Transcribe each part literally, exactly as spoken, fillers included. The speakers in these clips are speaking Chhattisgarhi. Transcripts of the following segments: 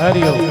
हरि ओम।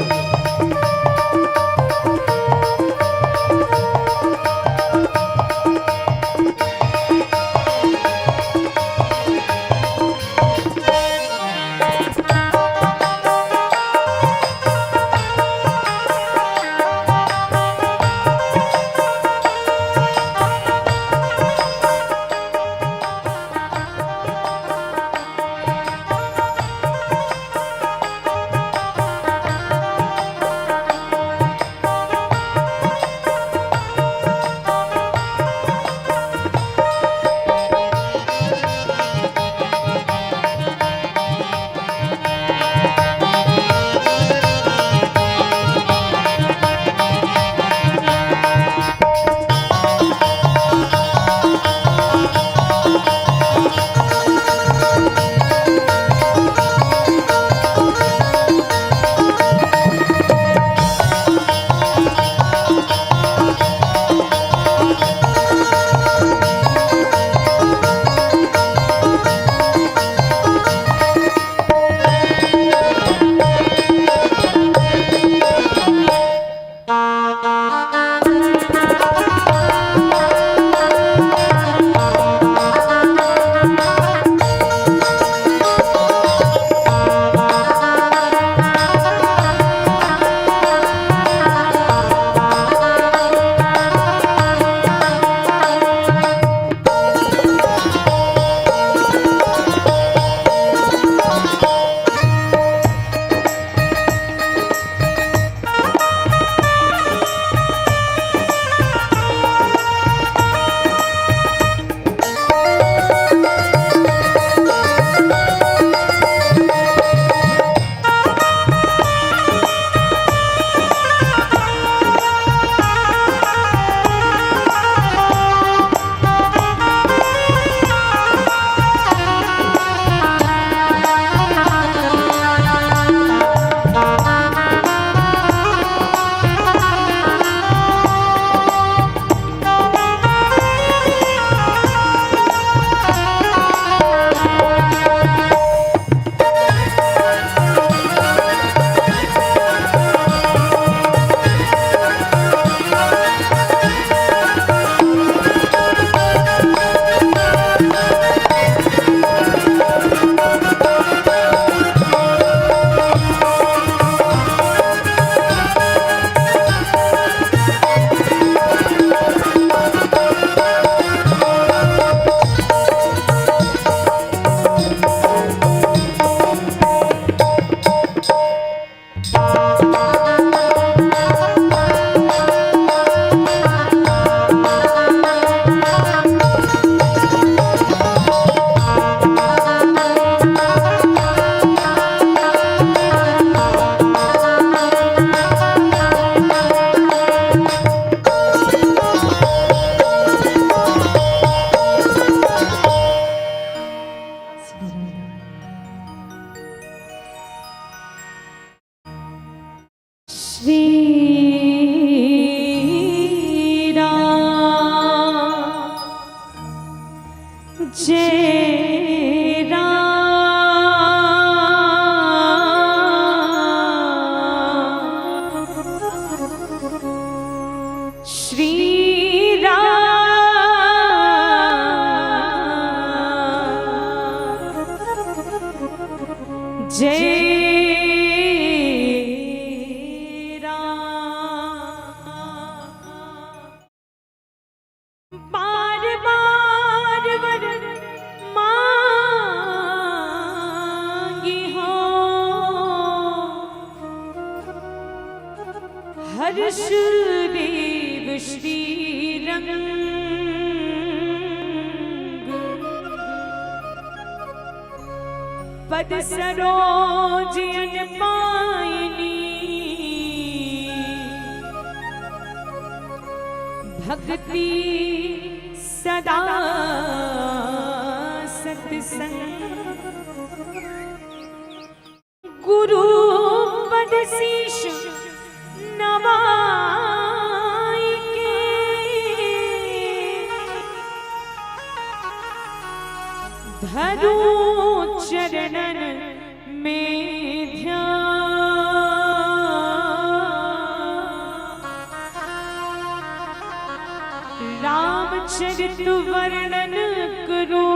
श्री राम, जय राम। श्री राम, जय राम। बार बार वर मांगी हो, हर्ष देव श्री रंग। पद सरोज अन पायनी, भक्ति सदा सत्संग। गुरु पद शीश नवाई के, धरूं चरणन में ध्यान। वर्णन करो,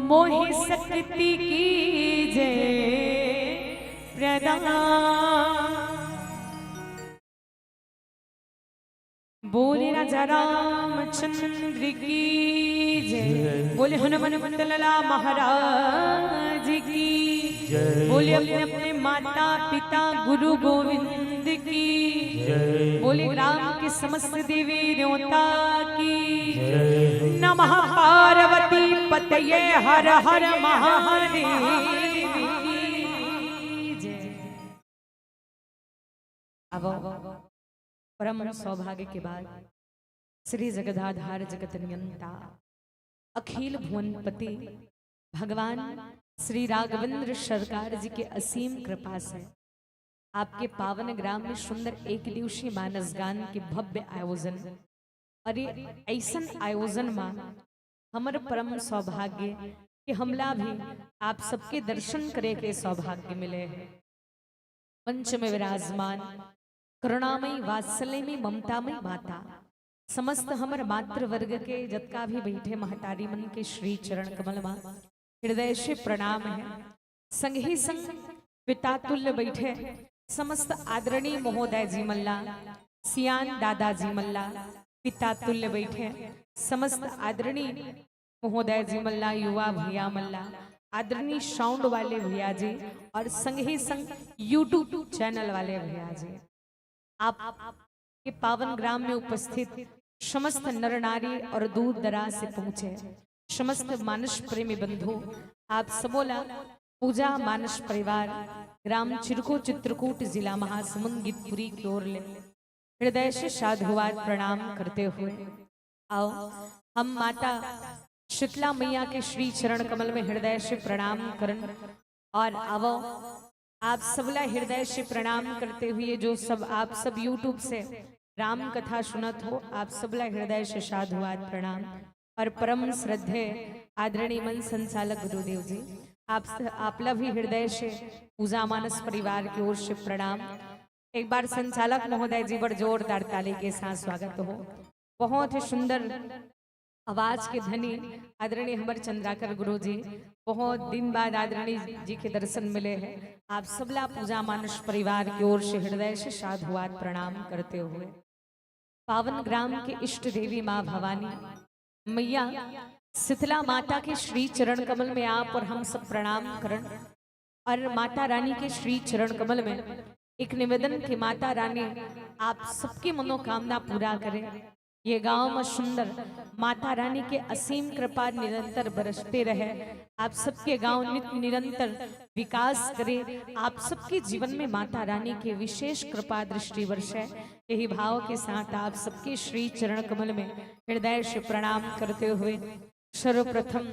मोहि शक्ति कीजे प्रदान। बोले राजा रामचंद्र की जय। जय। बोले हनुमंत लाला महाराज की। जय। बोले अपने अपने माता पिता गुरु गोविंद की। जय। बोले ग्राम के समस्त देवी देवता की। जय। नमः पार्वती पतये हर हर महादेव की जय। अब परम सौभाग्य के बाद श्री जगदाधार जगत नियंता अखिल भुवनपति भगवान श्री राघवेंद्र सरकार जी के असीम कृपा से आपके पावन ग्राम में सुंदर एक दिवसीय मानस गान के भव्य आयोजन। और ये ऐसन आयोजन मा हमर परम सौभाग्य कि हमला भी आप सबके दर्शन करे के सौभाग्य मिले है। मंच में विराजमान करुणामयी वात्सल्यमयी ममतामयी माता, समस्त हमर मातृवर्ग के जतका भी बैठे महतारी मन के श्री चरण कमल मा हृदय से प्रणाम है। संग ही संग पिता तुल्य बैठे समस्त आदरणीय महोदय जी मल्ला, सियान दादा जी मल्ला, पिता तुल्य बैठे समस्त आदरणीय महोदय जी मल्ला, युवा भैया मल्ला, आदरणीय साउंड वाले भैया जी और संग ही संग YouTube चैनल वाले भैया जी, आप के पावन ग्राम में उपस्थित समस्त नर नारी और दूर दराज से पहुंचे समस्त मानस प्रेमी बंधु, आप सबोला पूजा मानस परिवार ग्राम चिरको चित्रकूट जिला महासमुंद गीतपुरी की ओर ले हृदय से साधुवाद प्रणाम करते हुए आओ हम माता शीतला मैया के श्री चरण कमल में हृदय से प्रणाम करन और आवो आप सबला हृदय से प्रणाम करते हुए जो सब आप सब YouTube से राम कथा सुनत हो, आप सबला हृदय से साधुवाद प्रणाम और परम श्रद्धेय आदरणीय मंच संचालक गुरुदेव जी, आप स-, आपला भी हृदय से पूजा मानस परिवार की ओर से प्रणाम। एक बार संचालक महोदय जी बर जोरदार ताली के साथ स्वागत हो। बहुत ही सुंदर आवाज के धनी आदरणीय हमर चंद्राकर गुरु जी, बहुत दिन बाद आदरणीय जी के दर्शन मिले हैं। आप सबला पूजा मानस परिवार की ओर से हृदय से साधुवाद प्रणाम करते हुए पावन ग्राम के इष्ट देवी माँ भवानी मैया शीतला माता के श्री चरण कमल में आप और हम सब प्रणाम करन और माता रानी के श्री चरण कमल में एक निवेदन कि माता रानी आप सबकी मनोकामना पूरा करें। ये गांव में सुंदर माता रानी के असीम कृपा निरंतर बरसते रहे। आप सबके गांव नित निरंतर विकास करे। आप सबके जीवन में माता रानी के विशेष कृपा दृष्टि बरसे। यही भाव के साथ आप सबके श्री चरण कमल में हृदय से प्रणाम करते हुए सर्वप्रथम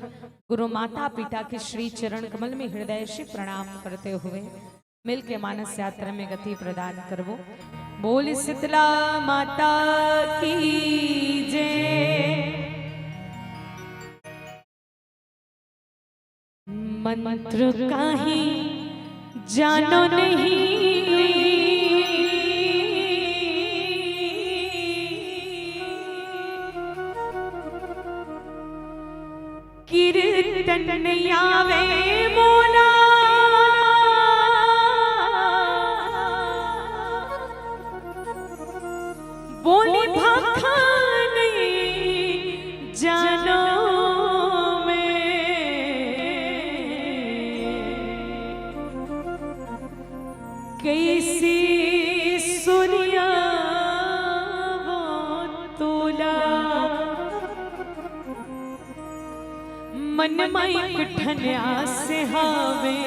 गुरु माता पिता के श्री चरण कमल में हृदय से प्रणाम करते हुए मिलके मानस यात्रा में गति प्रदान करबो। बोल शीतला माता की जय। मंत्र काहीं जानो नहीं, कीर्तन आवे मोला, बोली भाखा नहीं जानो मैं। कैसी सुरिया वो तोला, मन मा एक ठन आस हावे,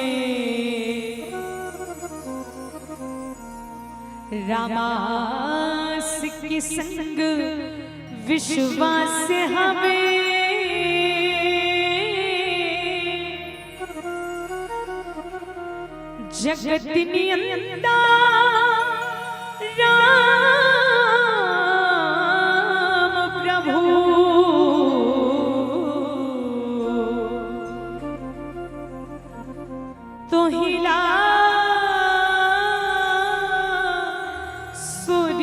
रामास के संग विश्वास हावे। जगत नियंता राम प्रभु, तोहिला सुर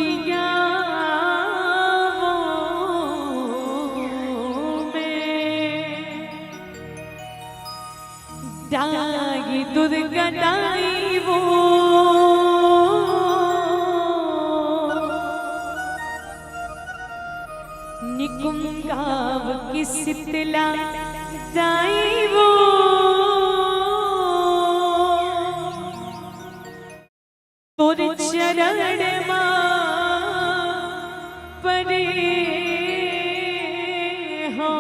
दाई दुर्गा दाई वो, निकुम गाँव की शीतला दाई वो, तोर चरण मा परे हो।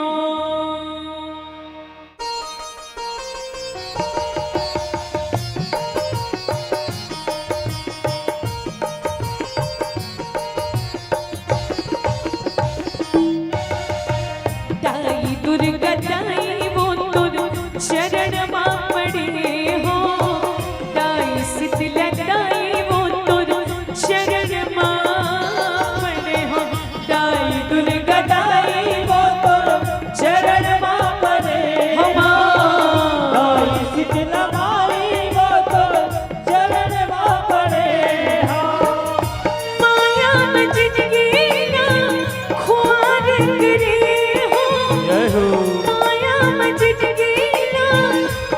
दाई दुर्गा दाई वो तोर चरण मा पड़े हो, दाई शीतला दाई वो तोर चरण मा पड़े हो, दाई दुर्गा दाई वो तोर चरण मा पड़े हो, दाई शीतला माई वो तोर चरण मा पड़े हो। माया में जिंदगी ना खुआर करे हो। जय हो। माया में जिंदगी ना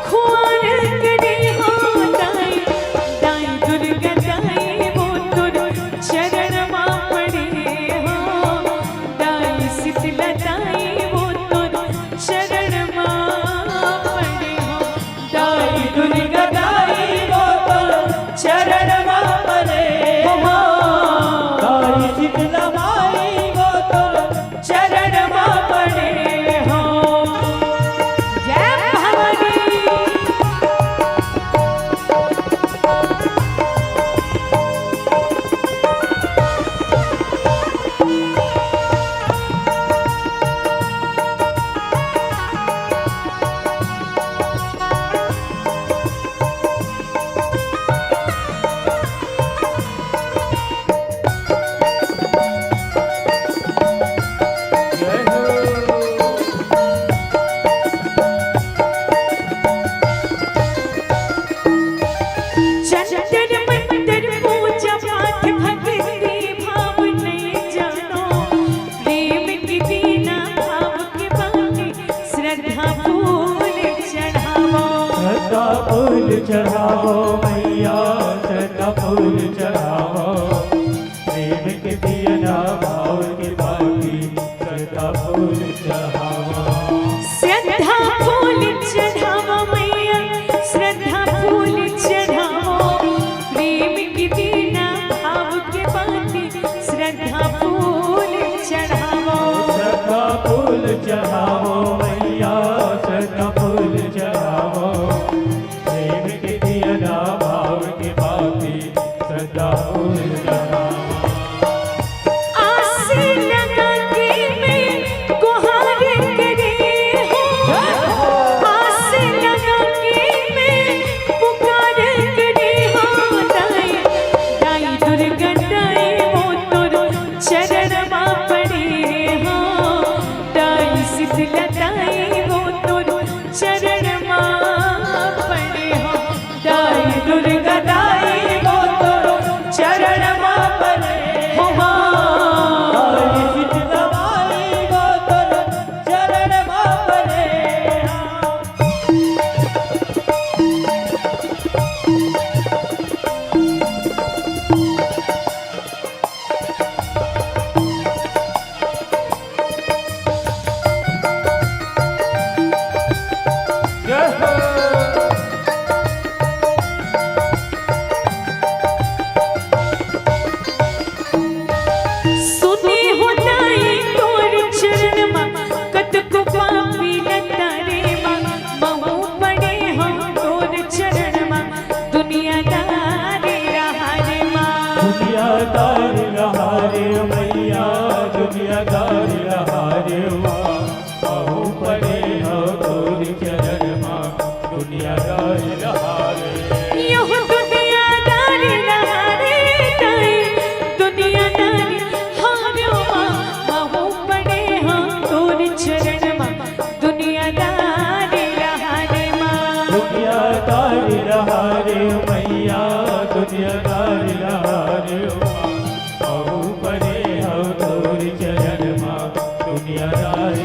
खुआर करे हो। दाई, दाई दुर्गा दाई वो तोर चरण मा पड़े हो। दाई शीतला दाई वो तोर चरण मा पड़े हो। दाई दुर्गा दाई वो तोर चरण मा पड़े हो। दाई शीतला माई वो तोर चरण मा पड़े हो। जय भवानी। जंतर मंतर पूजा पाठ भक्ति भाव नहीं जानो, प्रेम के बिना भाव के बाटे श्रद्धा फूल चढ़ावो। श्रद्धा फूल चढ़ावो मैया, श्रद्धा फूल चढ़ावो। प्रेम के दिया ना भाव के बाटी, श्रद्धा फूल चढ़ावो। श्रद्धा फूल चढ़ावो मैया, श्रद्धा फूल चढ़ावो। प्रेम के दिया ना भाव के बाटी, श्रद्धा फूल चढ़ावो। श्रद्धा फूल चढ़ावो मैया, श्रद्धा फूल चढ़ावो। प्रेम के दिया ना भाव के बाती, श्रद्धा फूल चढ़ावो। आस लगा के मैं गुहार करे हो। आस लगा के मैं पुकार करे हो। दाई, दाई दुर्गा दाई वो तोर चरण मा पड़े हो। दाई शीतला दाई वो तोर चरण मा पड़े हो। दाई दुर्गा दाई वो तोर चरण मा पड़े हो। दाई शीतला माई वो तोर चरण मा पड़े हो। सुने हो दाई तोर चरण मा, कतको पापी लतारे मा, महू पड़े हो तोर चरण मा। दुनियादारी रहा रे माँ। दुनियादारी रहा रे मैया, दुनियादारी रहा रे माँ। महू पड़े हो तोर चरण मा, दुनियादारी रहा रे। यह दुनियादारी रहा रे दाई, दुनियादारी रहा रे माँ। महू पड़े हो तोर चरण मा, दुनियादारी रहा रे माँ। दुनियादारी रहा रे मैया, दुनियादारी रहा रे माँ। महू पड़े हो तोर चरण मा, दुनियादारी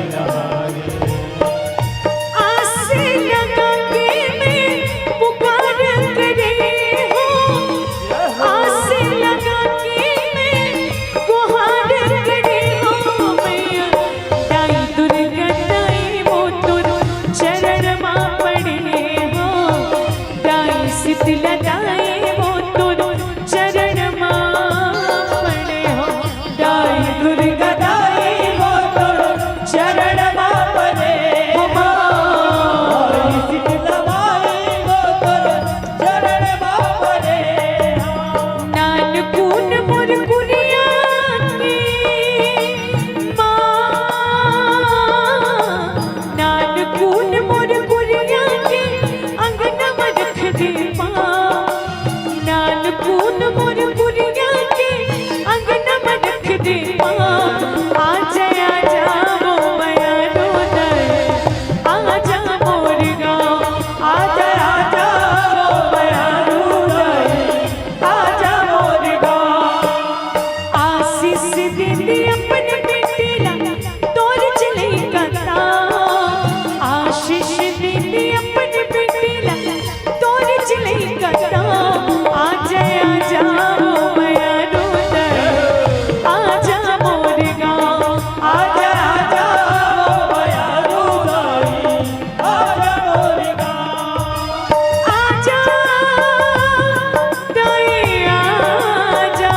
आजा, आजा वो मयारू दई, आजा मोर गाँव। आजा, आजा वो मयारू दई, आजा मोर गाँव। आशीष दीदी अपन बेटी ला तोर चले कता। आशीष दीदी अपन बेटी ला तोर चले कता। आजा, आजा वो मयारू दई, आजा मोर गाँव। आजा, आजा वो मयारू दई, आजा मोर गाँव। आजा, दई आजा,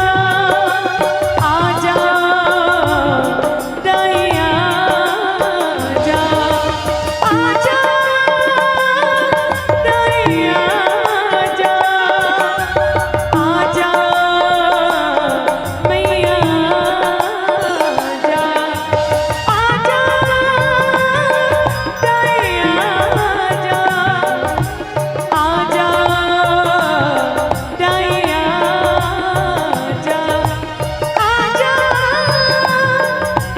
आजा, दई आजा, आजा, दई आजा, आजा, मैया आजा, आजा, दई आजा। आजा, दई आजा, आजा,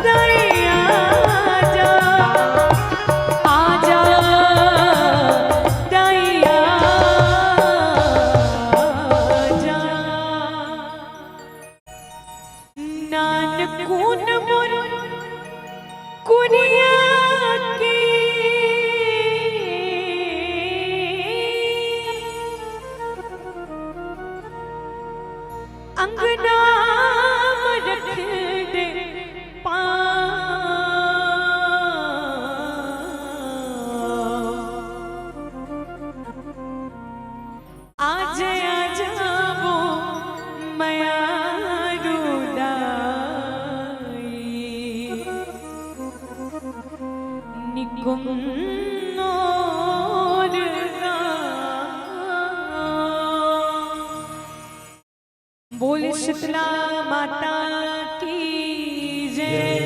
दई आजा, आजा, दई आजा। नानकुन मोर कुरिया के अंगना म रख दे पाँव। आजा, आजा वो मयारू दई, निकुन मोर गाँव। बोल शीतला माता की जय।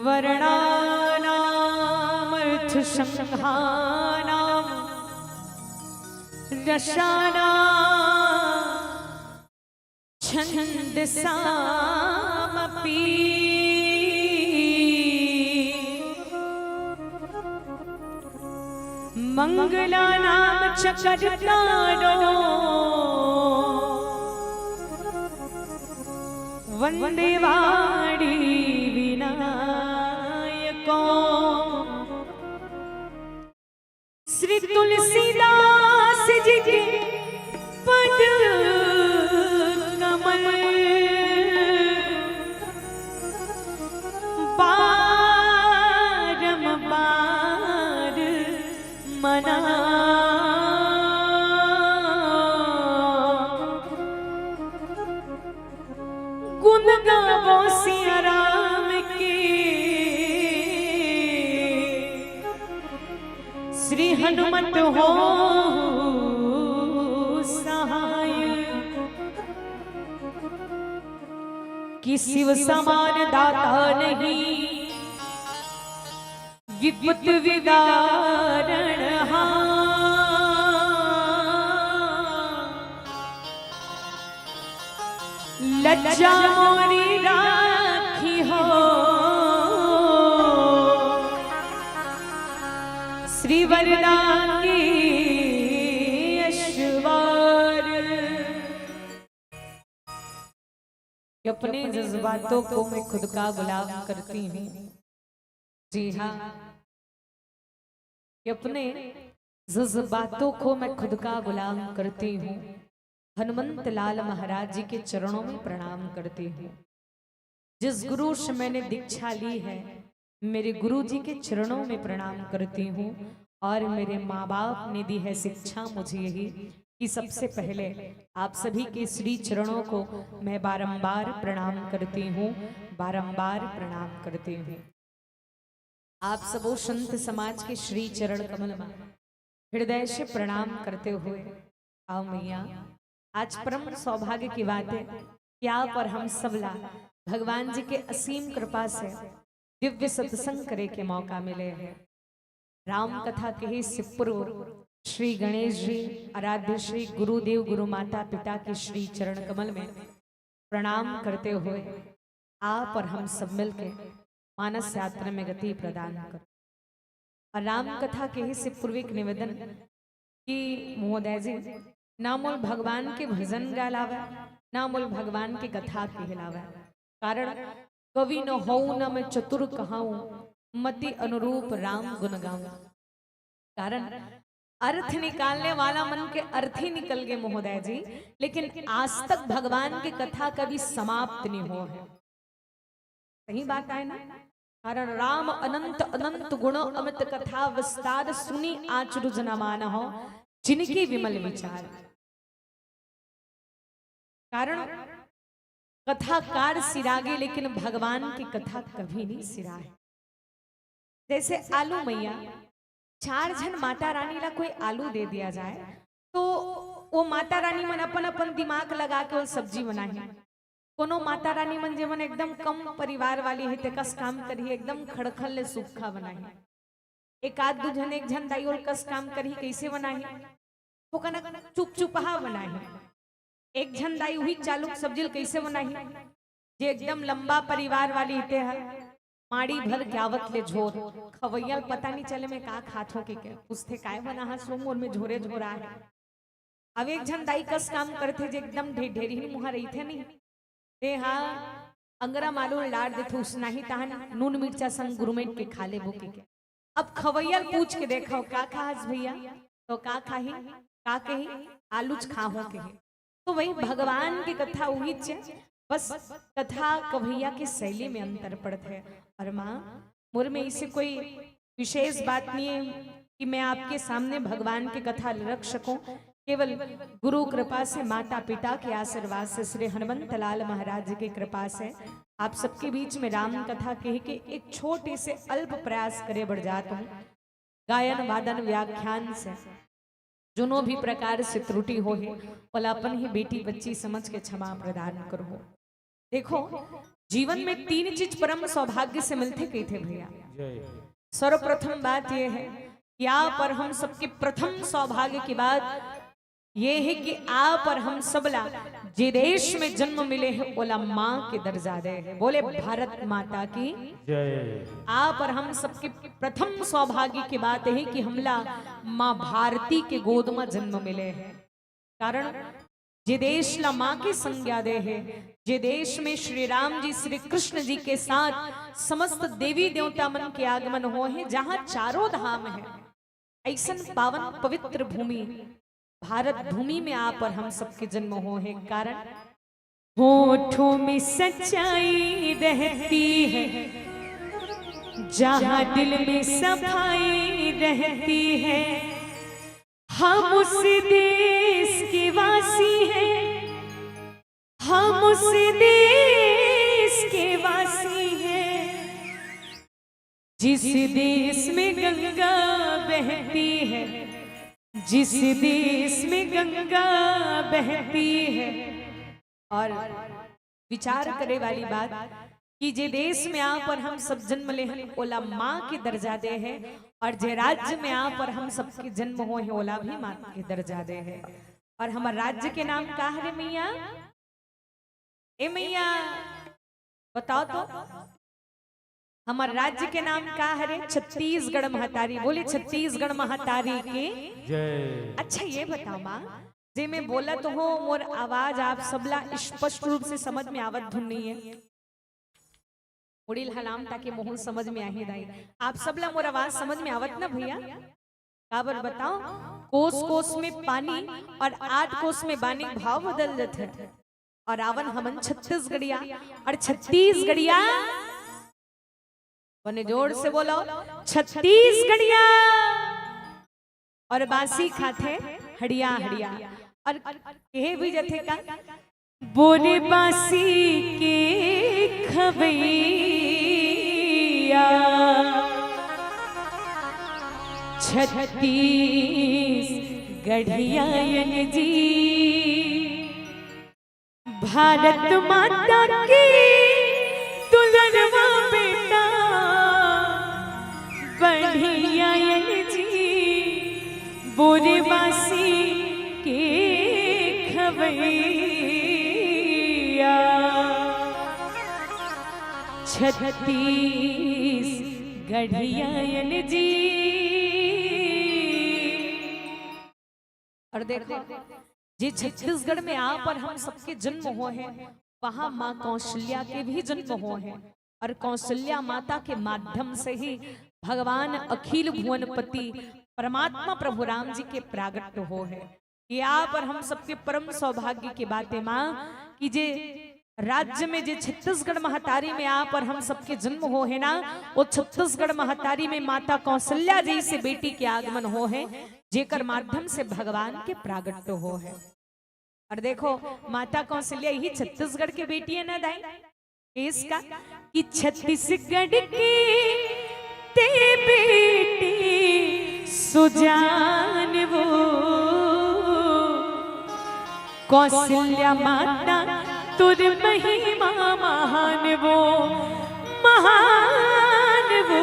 वर्णानामर्थसंघानां रसानां छन्दसामपि। मङ्गलानां च कर्तारो वन्दे वाणी विनायको। श्री तुलसीदास जी के पद कमल बारंबार मना। गुण गावो सिया राम के, श्री हनुमत हो सहाय। कि शिव समान दाता नहीं, विपत विदारण हा। लज्जा मोरी राखी हो, श्री वरदान की अश्वार। अपने जज्बातों को मैं खुद का गुलाम करती हूँ। जी हाँ, कि अपने जज्बातों को मैं खुद का गुलाम करती हूँ। हनुमंत लाल महाराज जी के चरणों में प्रणाम करती हूँ। जिस गुरु से मैंने दीक्षा ली है, मेरे गुरु जी के चरणों में प्रणाम करती हूँ। और मेरे माँ बाप ने दी है शिक्षा मुझे यही, कि सबसे पहले आप सभी के श्री चरणों को मैं बारंबार प्रणाम करती हूँ, बारंबार प्रणाम करती हूँ। आप सबो संत समाज के श्री चरण कमल में हृदय से प्रणाम करते हुए, आओ मैया, आज परम सौभाग्य की बात है कि आप और हम सबला भगवान जी के असीम कृपा से दिव्य सत्संग करे के मौका मिले है। राम कथा कहे से पूर्व श्री गणेश जी, आराध्य श्री गुरुदेव गुरु माता पिता के श्री चरण कमल में प्रणाम करते हुए आप और हम सब मिलके मानस यात्रा में गति प्रदान करो। और राम कथा के ही से पूर्व एक निवेदन कि महोदय जी, ना मोल भगवान के भजन गा लावे, ना मोल भगवान के कथा के हिलावे। कारण कवि न होऊं न मैं चतुर कहाऊं, मति अनुरूप राम गुण गाऊं। कारण अर्थ निकालने वाला मन के अर्थ ही निकल गए महोदय जी, लेकिन आज तक भगवान की कथा कभी समाप्त नहीं हो है। सही बात है ना? कारण राम अनंत अनंत गुण अमित कथा विस्तार सुनी आचरु जना मानहु, जिनके विमल विचार। कारण कथाकार सिरागे, लेकिन भगवान की कथा कभी नहीं सिराए। जैसे आलू मैया, चार झन माता रानी ला कोई आलू दे दिया जाए, तो वो माता रानी मन अपन अपन दिमाग लगा के वो सब्जी बनाही। कोनो माता रानी मन जेमन एकदम कम परिवार वाली है, ते कस काम करही, एकदम खड़खल ले सुक्खा बनाही। एक आध दू झन, एक झन दाई ओल कस काम करही, कैसे बनाही? तो कनक चुप चुपहा बनाही। एक झन दाई उही चालुक सब्जी ल कैसे बनाही? जे एकदम लंबा परिवार वाली इते ह, माड़ी भर के आवत ले झोर, खवैया ल पता नहीं चले मैं का खात हो के, के पूछथे, "काय बना हस वो, मोर में झोरे झोरा है।" अब एक झन दाई कस काम करथे जे एकदम ढे-, ढेरही मुहा रहिथे नहीं, ते हा अंगरा मालू ल डार देथे, उसनाही तहन नून मिर्चा संग गुरमेट के खा लेबो के, के। अब खवैया ल पूछ के देखो, "का खाहस भैया?" तो का खाही, का कही, "आलूच खाहूं" कही। तो वही भगवान की कथा उही च, बस कथा कवैया के शैली में अंतर पड़त है। और माँ, मोर में इसे कोई विशेष बात नहीं है कि मैं आपके सामने भगवान की कथा रख सकूं। केवल गुरु कृपा से, माता पिता के आशीर्वाद से, श्री हनुमंत लाल महाराज की कृपा से आप सबके बीच में राम कथा कह के एक छोटे से अल्प प्रयास करे बढ़ जात हूँ। गायन वादन व्याख्यान से जोनो भी प्रकार से त्रुटि हो हे, ओला अपन ही बेटी बच्ची समझ के क्षमा प्रदान करहु। देखो, जीवन में तीन चीज परम सौभाग्य से मिलथे कहिथे भैया। जय। सर्वप्रथम बात ये है कि आप और हम सबके प्रथम सौभाग्य की बात ये है कि आप और हम सबला जे देश में जन्म मिले हैं, ओला माँ के दर्जा दे है। बोले भारत माता की जय। आप और हम सबके प्रथम सौभाग्य की बात है कि हमला माँ भारती के गोद में जन्म मिले है। कारण जे देश ला माँ के संज्ञा दे है, जे देश में श्री राम जी, श्री कृष्ण जी के साथ समस्त देवी देवता मन के आगमन हो है, जहाँ चारों धाम है, ऐसन पावन पवित्र भूमि भारत भूमि में आप और हम सबके जन्म हो है। कारण होठों में सच्चाई रहती है, जहाँ दिल में सफाई रहती है। हम उस देश के वासी हैं, हम उस देश के वासी हैं, जिस देश में गंगा बहती है, जिस देश में गंगा बहती है। और विचार करे वाली बात कि जे देश में आप और हम सब जन्म ले हैं, ओला माँ के दर्जा दे है, और जे राज्य में आप और हम सबके जन्म हो हैं, ओला भी माँ के दर्जा दे है। और हमार राज्य के नाम का हरे मैया? ए मैया, बताओ तो, हमार राज्य के नाम का हरे? छत्तीसगढ़ महतारी। बोले छत्तीसगढ़ महतारी की जय। अच्छा, ये बताओ माँ, जे मैं बोलत हो, मोर आवाज आप सबला स्पष्ट रूप से समझ में आवत धुन नहीं है? मुड़ी ल हलाम ताकि मोहन समझ में आही दाई। आप सबला मोर आवाज समझ में आवत ना भैया? काबर बताओ, कोस कोस में पानी और आठ कोस में बानी भाव बदल जाथे। और आवन हमन छत्तीसगढ़िया, और छत्तीसगढ़िया, बने जोर से बोलो, छत्तीसगढ़िया। और बासी खाथे हड़िया हड़िया। और कहे भी जथे का, बोरे बासी के खवैया छत्तीसगढ़िया यन जी। भारत माता की दुलरवा बेटा बढ़िया यन जी। बोरे छत्तीसगढ़ियायन जी। और देखो, जे छत्तीसगढ़ में आप और हम सबके जन्म होहे, वहां माँ कौशल्या के भी जन्म होहे। और कौशल्या माता के माध्यम से ही भगवान अखिल भुवनपति परमात्मा प्रभु राम जी के प्रागट होहे। ये आप और हम सबके परम सौभाग्य के बात हे माँ, कि जे राज्य में, जे छत्तीसगढ़ महतारी में आप और हम सबके जन्म होहे ना, वो छत्तीसगढ़ महतारी में माता कौशल्या जइसे बेटी के आगमन होहे, जेकर माध्यम से भगवान के प्रागट होहे। और देखो, माता कौशल्या ही छत्तीसगढ़ के बेटी हे ना दाई। इसका कि छत्तीसगढ़ के ते बेटी सुजान वो, कौशल्या माता तोर महिमा महान वो, महान वो।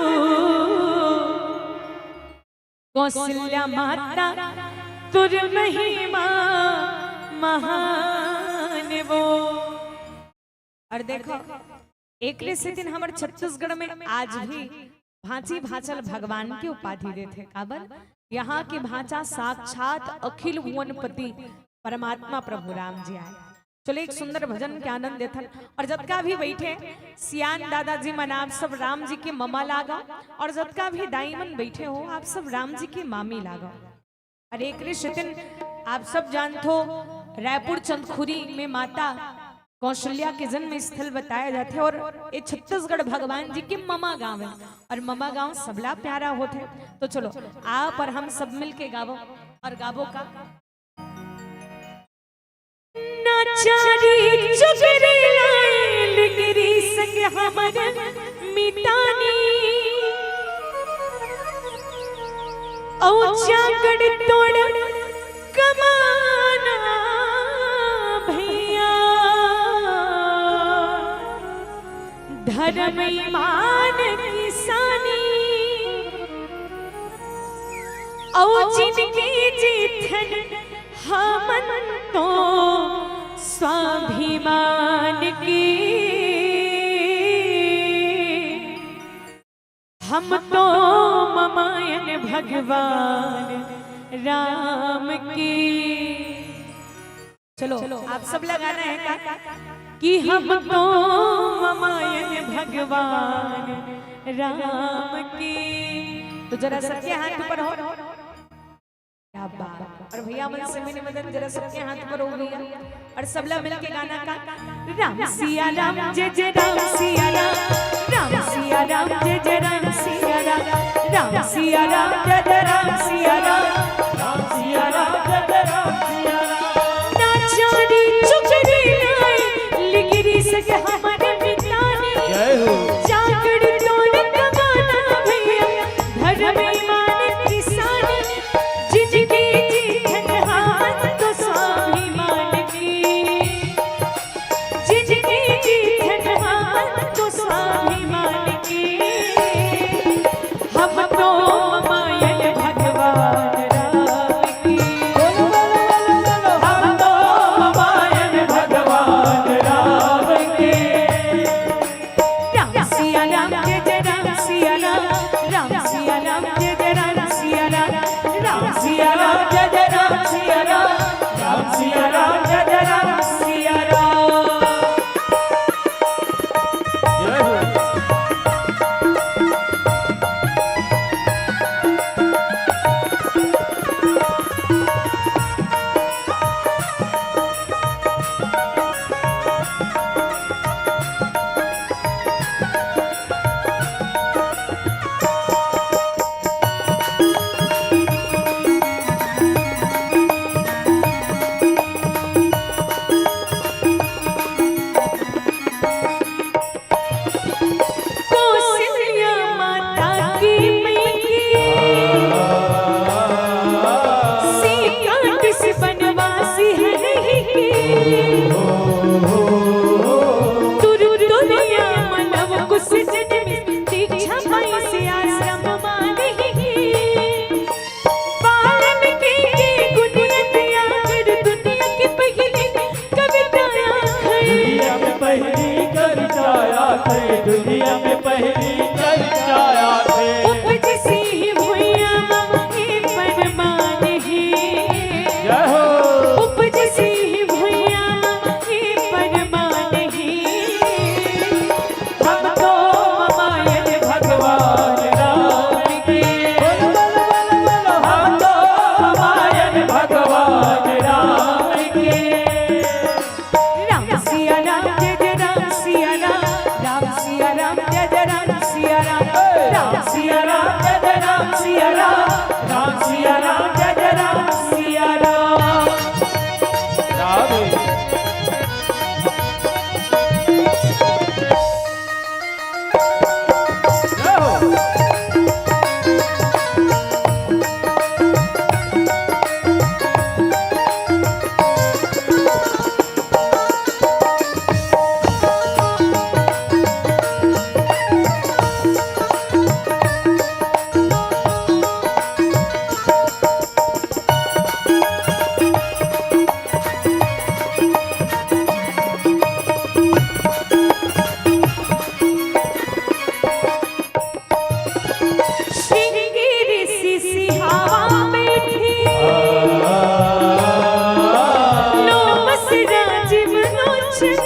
कौशल्या माता तोर महिमा महान वो। और देखो, एकरे सेती हमर छत्तीसगढ़ में आज भी भांची भांचल भगवान के उपाधि देथे। काबर? यहाँ के भांचा साक्षात अखिल भुवनपति परमात्मा प्रभु राम जी आए। चलो, एक सुंदर भजन के आनंद देथन। और जतका भी बैठे, सियान दादाजी मन, आप सब राम जी के ममा लागव। और जतका भी दाई मन बैठे हो, आप सब राम जी के मामी लागव। और एकरे सेती आप सब जानथो, रायपुर चंदखुरी में माता कौशल्या के जन्म स्थल बताया जाथे और ये छत्तीसगढ़ भगवान जी के ममा गांव हे। और ममा गांव सबला प्यारा होथे। तो चलो, आप और हम सब मिलके गावो। और गावो का? नाचारी चुगरी लाइल गिरी संग हमर मितानी, औ चाकड़ तोड़ कमाना भैया, धर्म ईमान किसानी, औ जिनके जीथन हमन तो स्वाभिमान के। हम तो ममायन भगवान राम के। चलो, आप सब लगाना है का कि हम तो ममायन भगवान राम के। तो जरा सबके हाथ ऊपर हो। क्या बात। और भैया मन से मैंने मदन जरा सबके हाथ ऊपर हो गया। और सबला मिलके गाना का, राम सिया राम, जय जय राम सिया राम, राम सिया राम, जय जय राम सिया राम, राम सिया राम, जय जय राम सिया राम, राम सिया राम, जय जय राम सिया राम। नाचारी चुगरी लाइल गिरी संग हमर मितानी, जय हो। चाकड़ तोड़ कमाना भैया, धर्म ईमान किसानी, जिनके जीथन हाथ तो स्वाभिमान के, जिनके जीथन हाथ तो स्वाभिमान के। हम तो ममायन भगवान राम राम सिया राम, जय जय राम सिया राम। राम सिया राम, जय जय राम सिया राम। राम सिया राम, जय जय राम सिया राम। राम सिया राम, जय जय राम सिया राम। राधे। जय हो। श्रृंगेरी सी सी हवा बैठी, लोमस राजीव लोचन।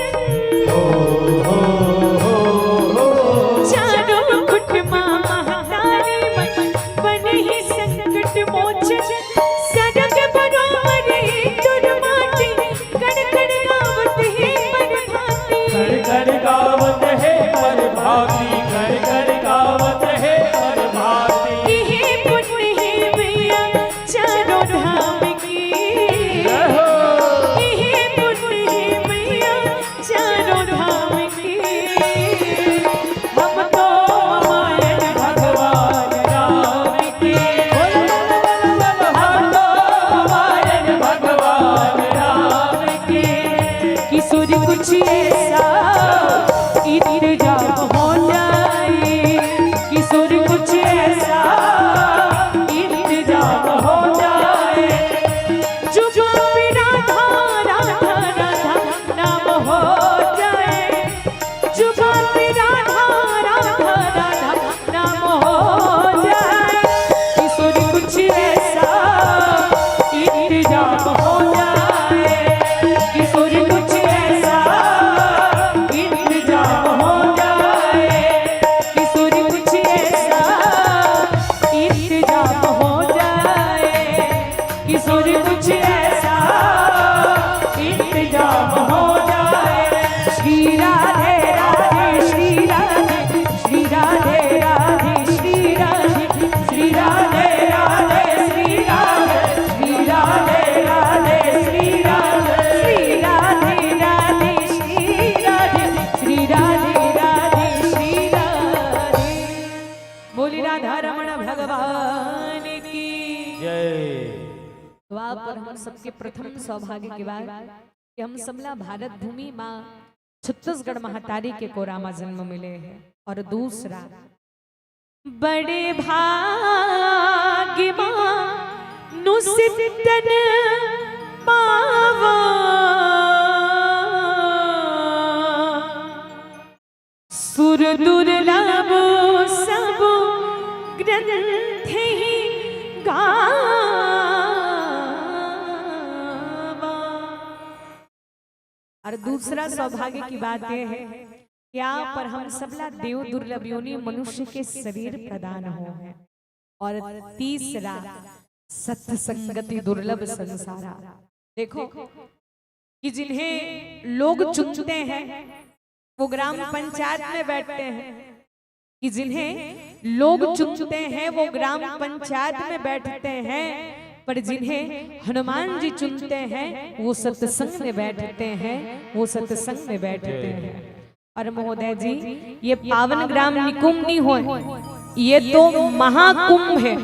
चारों खुट मा महतारी मन, बनही संकट मोचन। सरग बरोबर इंदुर माटी, कण कण गावत हे परभाती। कण कण गावत हे परभाती, कण कण गावत हे परभाती। इहे पुण्य हे मैया चारों धाम के। जय हो। इहे पुण्य हे मैया चारों धाम के। हम तो मायन भगवान राम के। हम तो मायन भगवान राम के। किशोर कुछ ऐसा इंतजाम हो जाए, किशोर कुछ ऐसा इंतजाम हो जाए। जुबान पे राधा, राधा, राधा नाम हो जाए। जुबान पे राधा, राधा, राधा नाम हो जाए। किशोर कुछ ऐसा इंतजाम हो जाए, किशोर कुछ ऐसा इंतजाम हो जाए, किशोर कुछ ऐसा इंतजाम हो जाए। किशोर कुछ ऐसा इंतजाम हो जाए। श्री राधे राधे, श्री राधे, श्री राधे राधे, श्री राधे, श्री राधे राधे, श्री राधे, श्री राधे राधे, श्री राधे, श्री राधे राधे, श्री राधे, श्री राधे राधे, श्री राधे। बोली राधा रमण भगवान की जय। तो आप और हम सबके प्रथम सौभाग्य के बात कि हम सबला भारत भूमि माँ छत्तीसगढ़ महतारी के कोरा मा जन्म मिले हे। और दूसरा, बड़े भाग्य मानुष तन पावा। सुर दुर्लभ सब ग्रंथ ही गावा। और दूसरा सौभाग्य की बात यह है कि आप और हम सबला देव दुर्लभ योनि मनुष्य के शरीर प्रदान हो है। और तीसरा, सत्संगति दुर्लभ संसारा। देखो कि जिन्हें लोग चुनते हैं, वो ग्राम पंचायत में बैठते हैं, कि जिन्हें लोग चुनते हैं, वो ग्राम पंचायत में बैठते हैं, पर जिन्हें हनुमान जी चुनते हैं, वो सत्संग में बैठते हैं, वो सत्संग में बैठते हैं। और महोदय जी, ये पावन ग्राम निकुंभ नहीं होय, ये तो महाकुंभ है।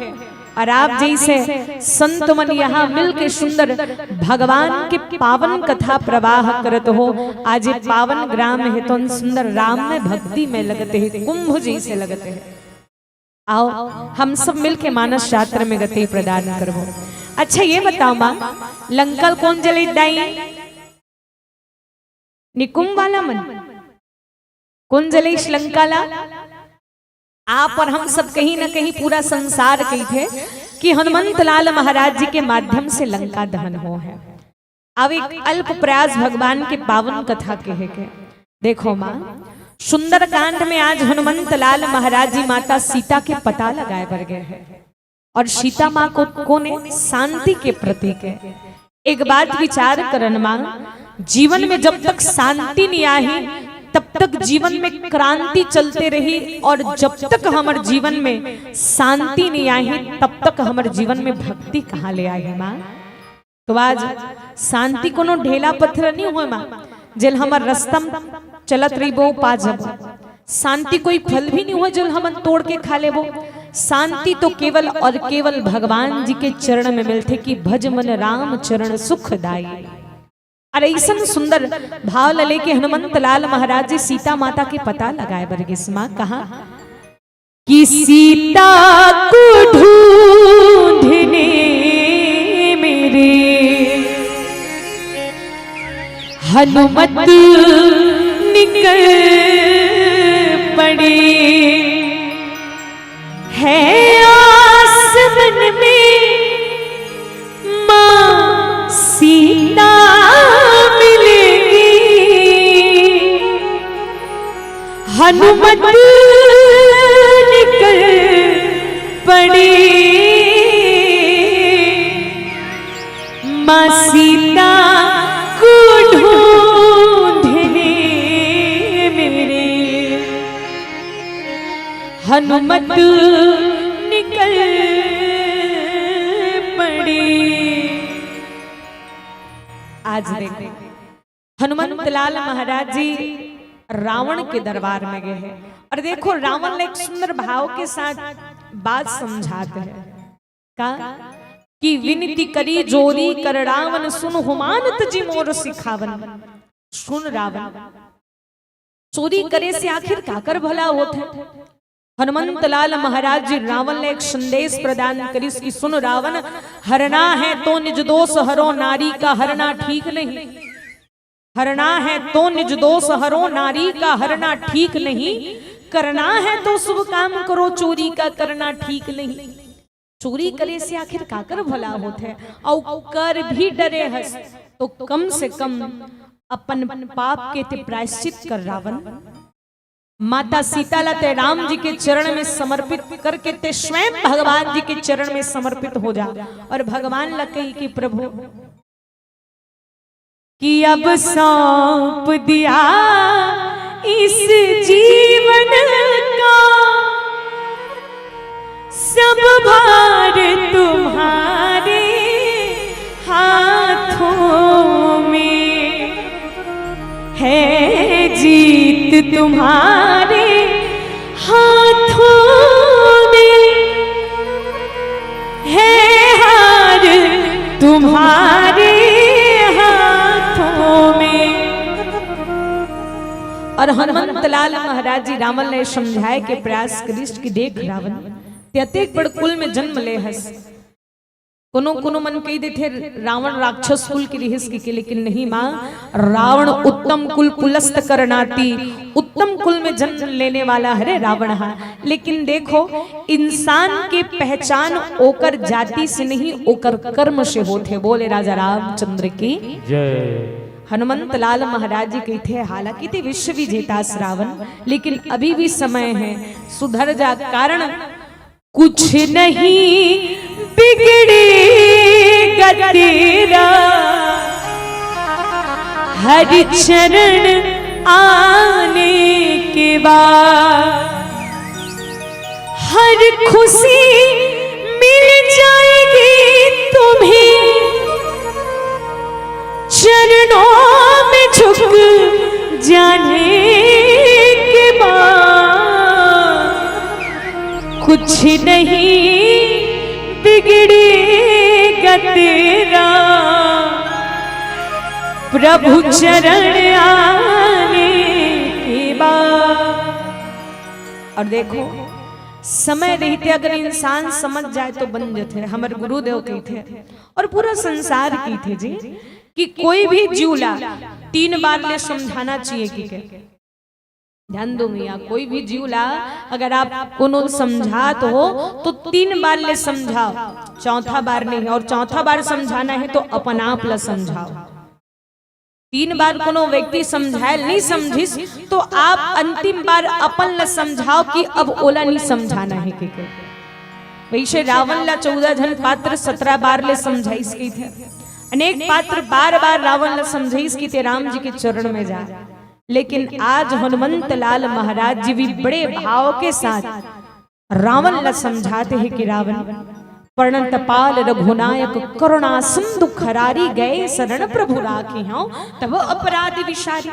और आप जैसे संत मन यहाँ मिलके सुंदर भगवान के पावन कथा प्रवाह करत हो। आज ये पावन ग्राम है तो सुंदर राम में भक्ति में लगते हैं, कुंभ जैसे लगते हैं। आओ हम सब मिलके मानस शास्त्र में गति प्रदान करबो। अच्छा ये बताओ माँ, लंका ल कोन जले डाई? निकुंभ वाला मन। कोन जले इस लंका ला? आप और हम सब कहीं ना कहीं पूरा संसार कही थे कि हनुमंत लाल महाराज जी के माध्यम से लंका दहन हो है। अब एक अल्प प्रयास भगवान के पावन कथा के है के। देखो माँ, सुंदरकांड में आज हनुमंत लाल महाराज जी माता सीता के पता लगाए बर गए हैं। और सीता माँ को कोने शांति के प्रतीक है। एक बात विचार करन माँ, जीवन में जब तक शांति नहीं आही, तब तक जीवन में क्रांति चलते रही, और जब तक हमर जीवन में शांति नहीं आही, तब तक हमर जीवन में भक्ति कहाँ ले आही माँ? तो आज शांति कोनो ढेला पत्थर नहीं होय माँ, जेल हमर रस्ता म चलत रहिबो, पा जबो। शांति कोई फल भी नहीं हो, जो हमन तोड़ के खा लेबो। शांति तो केवल और केवल भगवान जी के चरण में मिलथे कि भज मन राम चरण सुखदाई। और ऐसन सुंदर भाव ल लेके हनुमंत लाल महाराज जी सीता माता के पता लगाए बर गिस माँ। कहा कि सीता को ढूंढने मेरे हनुमत निकल पड़े। है आस मन में माँ सीता मिलेगी, हनुमत निकल पड़े। माँ सीता को ढूंढने मेरे हनुमत निकल पड़े। आज देखो, हनुमंत लाल महाराज जी रावण के दरबार में गए हैं, और देखो, रावण ने एक सुंदर भाव के साथ बात समझाते हैं। का कि विनती करी जोरी कर रावण, सुन हुमानत जी मोर सिखावन। सुन रावण, चोरी करे से आखिर काकर भला होत है? हनुमंत लाल महाराज जी रावण ने एक संदेश प्रदान करिस कि सुन रावण, हरना है तो निज दोष हरो, नारी का हरना ठीक नहीं। हरना है तो निज दोष हरो, नारी का हरना ठीक नहीं। करना है तो शुभ काम करो, चोरी का करना ठीक नहीं। चोरी करे से आखिर काकर भला होत है? अउ कर भी डरे हस तो कम से कम अपन पाप के ते प्रायश्चित कर रावण। माता सीता ला ते राम जी के चरण में समर्पित करके ते स्वयं भगवान जी के चरण में समर्पित हो जा, और भगवान ला कही कि प्रभु, कि अब सौंप दिया इस जीवन का सब भार तुम्हारे हाथों में, है जीत तुम्हारे हाथों में, है हार तुम्हारे हाथों में। और हनुमंत लाल महाराज जी रावण ले समझाए के प्रयास करिस कि देख रावण, ते अतेक बड़ कुल में जन्म ले हस। कोनो कोनो मन कही देथे रावण राक्षस कुल के रिहिस के, के, लेकिन नहीं माँ, रावण उत्तम कुल कुलस्थ करनाती, उत्तम कुल में जन्म लेने वाला हरे रावण हा। लेकिन देखो, इंसान के पहचान ओकर जाति से नहीं, ओकर कर्म से होथे। बोले राजा रामचंद्र की। जय। हनुमंत लाल महाराज जी कही थे, हालांकि ते विश्व विजेता अस रावण, लेकिन अभी भी समय है, सुधर जा। कारण कुछ नहीं बिगड़ेगा तेरा, हर चरण आने के बाद हर खुशी मिल जाएगी तुम्हें, चरणों में झुक जाने के बाद कुछ नहीं बिगड़ेगा तेरा, प्रभु चरण आने के बाद। और देखो, समय रहते अगर इंसान समझ जाए तो बन जाते। हमर गुरुदेव कही थे और पूरा संसार कही थे जी कि कोई भी जीव ला तीन बार ले समझाना चाहिए कि के। ध्यान दो भैया, कोई भी जीव ला अगर आप कोनो समझात हो तो तीन बार ले समझाओ, चौथा बार नहीं। और चौथा बार समझाना है तो अपन आप ला समझाओ। तीन बार कोनो व्यक्ति समझायल नहीं समझिस तो आप अंतिम बार अपन ला समझाओ कि अब ओला नहीं समझाना है के, के। वैसे रावण ला चौदह झन पात्र सत्रह बार ले समझाइस कही थे। अनेक पात्र बार बार रावण ला समझाइस कि ते राम जी के चरण में जा, लेकिन आज हनुमंत लाल महाराज जी भी बड़े भाव के साथ रावण ला समझाते हैं कि रावण, प्रणत पाल रघुनायक करुणा सिंधु खरारी गए शरण प्रभु राखे हौं तब अपराध विसारी।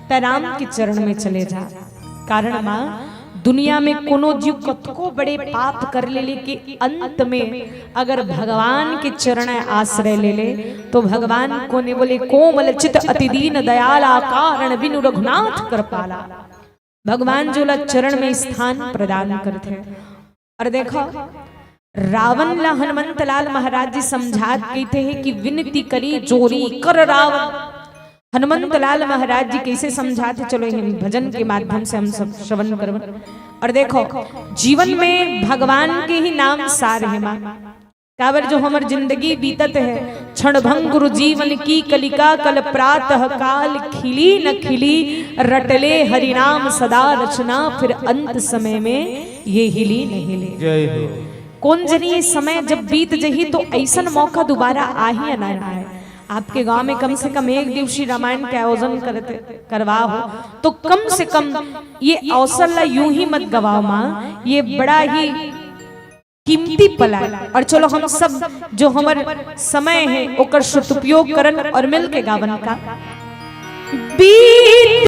त राम के चरण में चले जा। कारण माँ, दुनिया में कोनो जीव कतको बड़े पाप कर ले, लेकिन अंत में अगर भगवान के चरण आश्रय ले ले, तो भगवान कोने बोले, कोमल चित अति दीन दयाला, कारण बिनु रघुनाथ कृपाला। भगवान जोला चरण में स्थान प्रदान करथे। और देखो, रावण ला हनुमंत लाल महाराज जी समझात कहिथे हे कि विनती करी जोरी कर रावण। हनुमंत लाल महाराज जी कैसे समझात हे, चलो, ये भजन के माध्यम से हम सब श्रवण करवन। और देखो, जीवन में भगवान के ही नाम सार हे माँ। काबर जो हमर जिंदगी बीतत हे, क्षण भंगुर जीवन की कलिका, कल प्रातः काल खिली न खिली, रटले हरिनाम सदा रचना, फिर अंत समय में ये हिली न हिली। जय हो। कोन जनी ये समय जब बीत जही तो ऐसन मौका दोबारा आही या ना आए। आपके गांव में कम से कम एक दिवसीय रामायण के आयोजन करते करवा हो, तो कम से कम ये अवसर ला यूं ही मत गवाओ माँ। ये बड़ा ही कीमती पल आय। और चलो, हम सब जो हमर समय हे ओकर सदुपयोग करन और मिल के गावन का। बीत